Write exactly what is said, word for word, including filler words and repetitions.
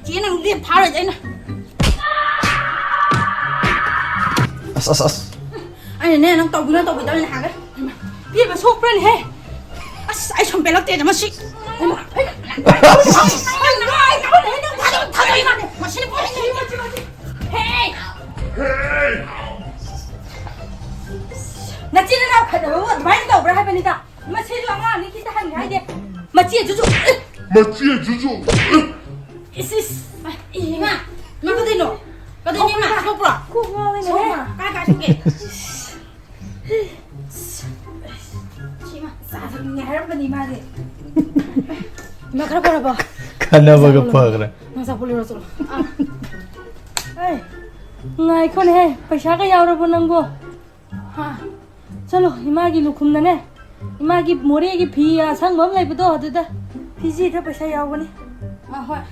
ꯆꯦ, ꯅꯪ ꯂꯦꯞ ꯊꯥꯔꯣꯏꯗ ꯑꯩꯅ꯫ ꯑꯁ ꯑꯁ ꯑꯁ꯫ ꯑꯩꯅꯅꯦ, ꯅꯪ ꯇꯧꯕꯤꯅ ꯇꯧꯕꯤꯗꯕꯅꯤ ꯍꯥꯏꯒꯦ꯫ ꯄꯤꯕ ꯁꯣꯛꯄ꯭ꯔꯅꯦꯍꯦ? ꯑꯁ, ꯑꯩ ꯁꯨꯝ ꯄꯦꯜꯂꯛꯇꯦꯗ ꯃꯁꯤ꯫ ꯍꯦ! ꯅꯆꯤꯟ ꯅꯅꯥꯎ ꯈꯠꯅꯕꯕꯨ ꯑꯗꯨꯃꯥꯏꯅ ꯇꯧꯕ꯭ꯔꯥ ꯍꯥꯏꯕꯅꯤꯗ꯫ ꯃꯁꯤꯁꯨ ꯑꯉꯥꯡꯅꯤ, ꯈꯤꯇ ꯍꯟꯒꯦ ꯍꯥꯏꯗꯦ꯫ ꯃꯆꯦꯗꯨꯁꯨ꯫ ꯃꯆꯦꯗꯨꯁꯨ꯫ ꯏꯁ, ꯏꯁ꯫ ꯏꯃꯥ, ꯏꯃꯥ, ꯀꯗꯩꯅꯣ? ꯀꯗꯩꯅꯣ, ꯏꯃꯥ? ꯁꯣꯛꯄ꯭ꯔꯣ? ꯀꯣꯛ ꯉꯥꯎꯋꯦꯅꯦ꯫ ꯁꯣꯛꯄ꯭ꯔꯣ? ꯀꯥꯏ, ꯀꯥꯏ ꯁꯣꯛꯀꯦ? ꯁꯤ ꯏꯃꯥ, ꯆꯥ ꯊꯛꯅꯤꯡꯉꯦ ꯍꯥꯏꯔꯝꯕꯅꯤ ꯏꯃꯥꯁꯦ꯫ ꯏꯃꯥ, ꯈꯔ ꯐꯔꯕꯣ? ꯈꯟꯅꯕꯒ ꯐꯈ꯭ꯔꯦ꯫ ꯏꯃꯥ, ꯆꯥ ꯄꯣꯠ ꯂꯩꯔꯣ ꯆꯠꯂꯣ꯫ ꯑꯥ꯫ ꯑꯩ, ꯉꯥꯏꯈꯣꯅꯦꯍꯦ, ꯄꯩꯁꯥꯒ ꯌꯥꯎꯔꯕꯣ ꯅꯪꯕꯣ? ꯍꯥ? ꯆꯠꯂꯣ, ꯏꯃꯥꯒꯤ ꯂꯨꯈꯨꯝꯗꯅꯦ, ꯏꯃꯥꯒꯤ ꯃꯣꯔꯦꯒꯤ ꯐꯤ ꯑꯁꯪꯕ ꯑꯃ ꯂꯩꯕꯗꯣ, ꯑꯗꯨꯗ ꯐꯤꯖꯤꯗ ꯄꯩꯁꯥ ꯌꯥꯎꯕꯅꯤ꯫ ꯑꯥ, ꯍꯣꯏ꯫